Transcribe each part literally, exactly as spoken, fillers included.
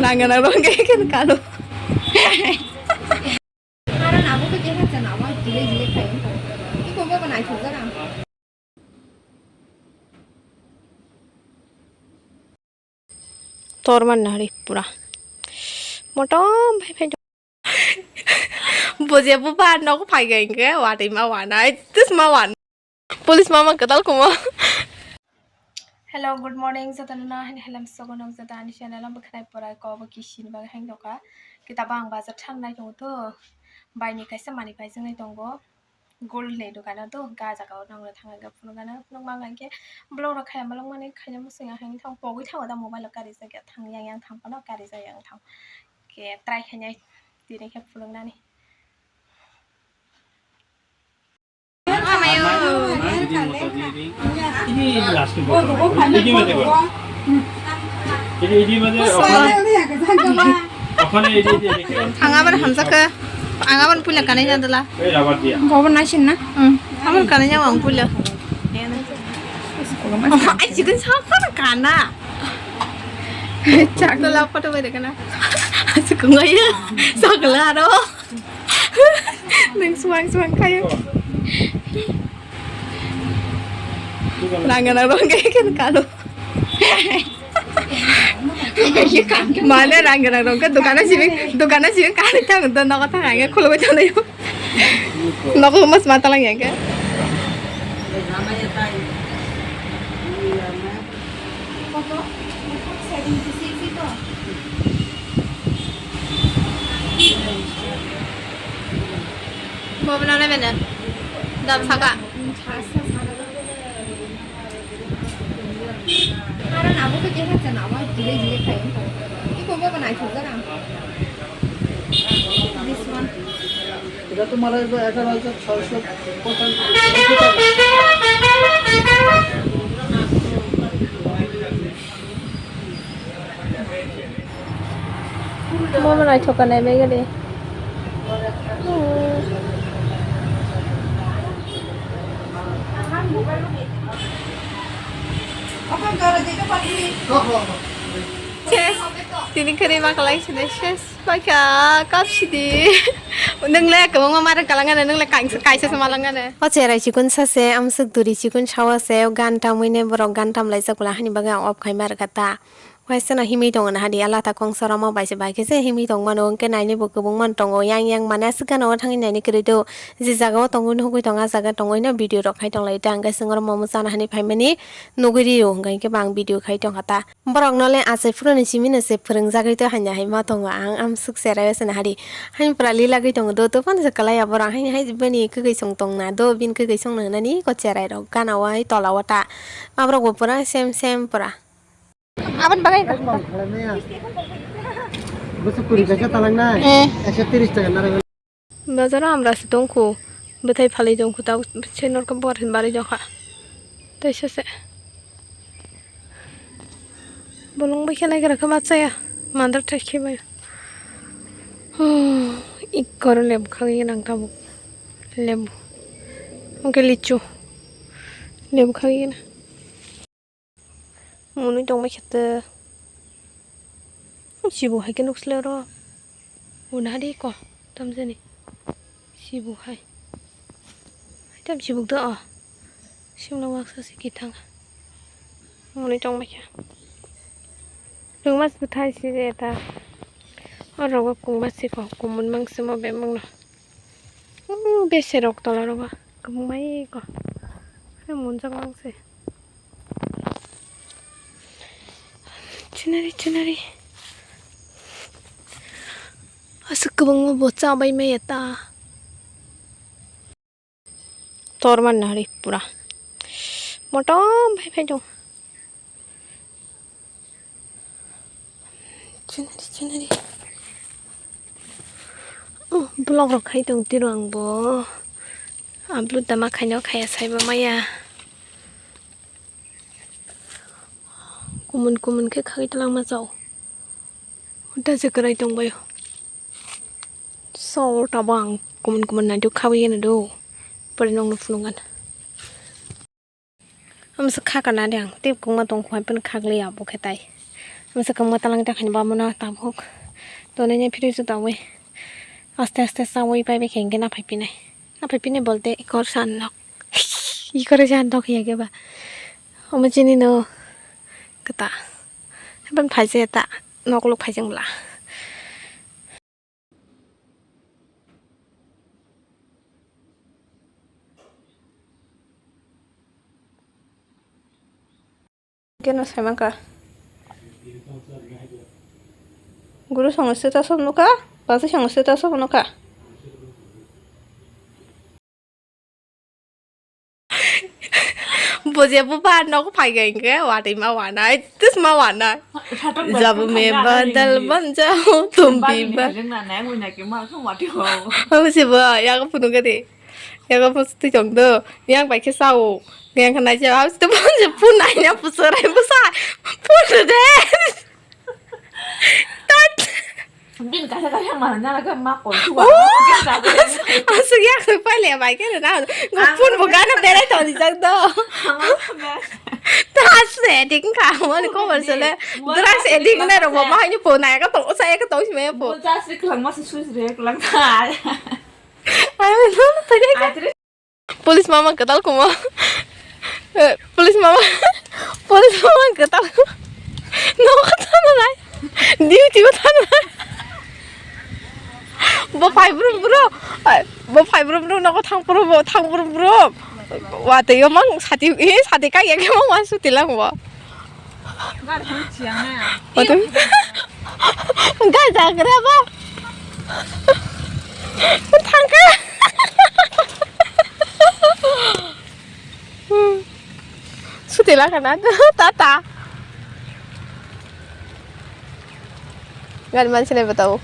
Rang gwnang rok khe khe kalo. Aro nabo khe khe khe nabo delay delay khai wngkha. Iko bo bo naithok jana. Tor man nari pura. Motom phai phai. Bujia buba nogo phai ga hingke watwi ma wana, tis ma wan. Police mama kwtal kumo. Hello, good morning, jotono na hani halam sogo nog jota ani channel ang bwkhwnai pora ko bo kisi ni bagwi hang doka. Kita bang bazar thang nai tongo to. Bai ni kaisa mani pai jeng nai tongo. Gold ni dogano to ga jaga o nang thang ga phunuk gana phunuk mang hingke blog rok khaina malok mani khaina muchung ya hang thang pogwi thango da mobile o kari jak ya thang yang yang thang phano kari jak yang thang ke try khainai tini khe phunuk nani. Ang abar hamjak khe. Ang abar puila kanai na dala. Gobo naisin na? Hmm. Abar kanai na ang puila. Ai chicken sa kana kana. Chak dala photo bai kana. Chicken ngai. Sakla aro. Neng suang suang kayo. Rang gwnang rok khe khe kalo. Mane rang gwnang rok khe dukana simi, dukana simi kani thang do nogo thang ang khulugwi thang nayo. Nogo mas matalang ya khe. Bobo nana bene dam saka. Aro nabo to khe khe nabo delay delay khai wngkha. Iko bobo naithok jana. This one. এটা তোমার আসবে এগারো হাজার ছয়শো পঁচানব্বই। Bobo naithok kanai bai gari. Ses, tini khari ma kalai sini ses. Paikha kapsidi. Nwngle kwbangma mara kalangano, nwngle kaisa kaisa se malangano. O cherai chikun sase, amswk duri chikun sawa se, o gan tamwi ne borok gan tamlaijak bwla hani bagwi ang off khai ma rwkha ta. Waisano himwi tongo na hadi, a lata kongsa roma bai se bai khe se himwi tong mano, hwnkhe nainwi bo kwbangma tongo, yang yang mane aswk gana o thangwi nainwi kwrwi do, je jaga o tongwi nugwi tongo, a jaga tongwi no video rok khai tong lai ta, hwnkhe chwng oro momo chana hani phaimani nugwi rio, hwnkhe ang video khai tong kha ta. Borok no le achai phuru ni simi no se phwrwng jagwi to hanya hai ma tongo ang, amswk cherai o se na hadi, haini pura lila gwi tongo do, to phano se kwlai ya borok, haini hai bini kwgwi song tong na do, bini kwgwi song no hwnani ko cherai rok gana o hai tola o ta, aborok bo pura same same pura. Aboni bagwi wngkha. Bwswk kuri kaisa talangnai? Eh. Ekso tiris taka narwknai. Bazaro amra se tongkhu, bwthai phalwi tongkhu, tabuk se norok buar hinwi barwi tongkha. Tei sese bolong bai khe naigra khe ma chaya, mandar thai khe bai. Hmm, ikkoro lebu khagwi gwnang tabuk. Lebu. Hwnkhe lichu. Lebu khagwi gwnang. Mwnwi tongbai khe tei. Sibu hai khe nukslai oro. Huna di ko tamjani. Sibu hai. Hai tam sibuk do o. Simla waksa se kithang. Mwnwi tongbai khe. Rwngma se bwthai se je ta. O rogo kungma se ko. Kumun mang se mo bemang no. Hmm, bese rok tola rogo. Kwbangma eko. Hai munjak mang se. Chunari, chunari. Aswk kwbangma bo chabai maya ta. Tor man nari pura. Motom phai phai dong. Chunari, chunari. Oh, vlog rok khai tong tiro ang bo. Upload da ma khaino khaya saibo maya. Kumun kumun khe khagwi twlangma chao. Uta se kwrai tongbaio. So, tabo ang kumun kumun naiduk khagwi gana do. Pore nongno phunukgana. Amsa kha kana de ang tei kwma tong khwai pun khak liya bo khe tai. Amsa kwma talang ta khani ba mano tabuk. Tonini fridge o tawi. Aste aste sawi pai bai khe hwnkhe naphai pinai. Naphai pinai bolte ikor san nok. Ikor san nok ya khe ba. Omo chini no kata. Haban phaise ta nok lok phaijeng bla. Keno saimanka. Guru songno sita som nukha, basi songno sita som nukha. Bo je bo ba nok phai ga hingke watwi ma wanai, tis ma wanai. Jabu me badal ban jao, tum bi ba. Hau se bo, ya ko phunu gadi. Ya ko phunu twi tong do. Yang bai khe sao. Yang khanai se, hau se bo je phun nai na, pusarai bo sa. Phun de. Tat. Bin kasa kasa mana na ka ma kon tu. Oh! Asuk ya ko pale bai ke na. Go phun bo gana berai to ni jak do. Tas se ding ka mo ni ko bol sele. Drugs addict na ro mo ma ni po na ka to sa ka to si me po. Mo ja se klang ma se su re klang ka. Ai no to de ka. Police mama kwtal kumo. Eh, police mama. Police mama kwtal. Nogo thana nai. Duty o thana nai. Bo phai brum brum. Ai, bo phai brum brum nogo thang brum bo thang brum brum. Watwi o mang sati, eh, sati kai ya ke mang wan suti lang bo. Gari thang chiang na. Watwi. Gari jagra bo. Thangkha. Suti lakha na. Tata. Gari man sinai batao.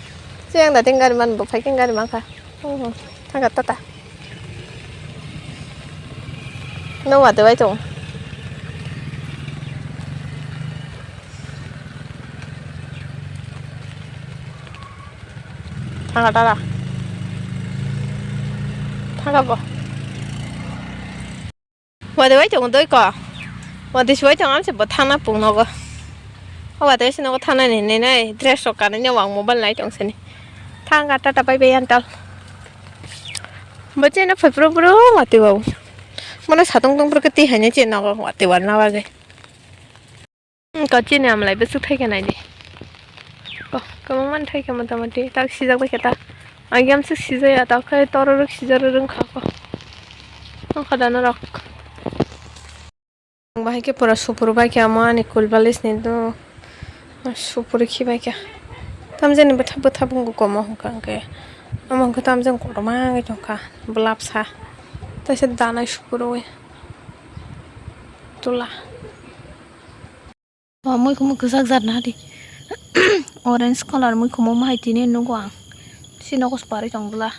Siang dating gari man bo phai khe gari man kha. Thangkha tata. Nung watwi bai tongo. Thangkha tata. Thangkha bo. Watwi bai tongo doi ko. Watwi se bai tongo amse bo thangna pung nogo. O watwi se nogo thangna ni hinwi nai dress rok kanwi no ang mobile nai tong sini. Thangkha tata bye bye antal. Bo cheno phai phuru phuru watwi o. Mano satung tong phuru khe twi haino cheno watwi o na bagwi. Ko chini amlai bwswk thaikhe naidi. Ko, kwbangma thaikhe motamoti tak sijak baikhe ta. Ang yamswk sijaya ta khe tororok sijaro rwngkha ko. Nokha da norok. Ang bahai khe pura supuru baikhe amo ani kulbalis ni do. Supuru khibaikhe. Tamjani bwtha bwtha bwngo komo hwnkha hwnkhe. Amo hwnkhe tamjani kotorma wngwi tongkha. Bwlapsa. Taisa danai supuru wi. Tula. O mui kumu kwchak jat na di. Orange colour mui kumu mahai tini nugo ang. Si nogo sparwi tong bwla.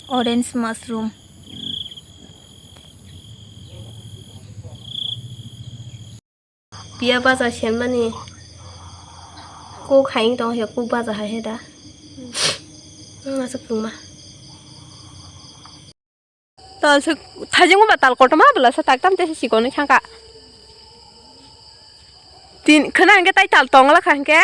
Orange mushroom. Piya baja senmani. Kok hai tong he, kok baja hai he da. Masa kwma. Tal se thajeng ba tal kotorma bwla sa tak tam te se sikon thangka. Tin khana hwnkhe tai tal tongla kha hwnkhe.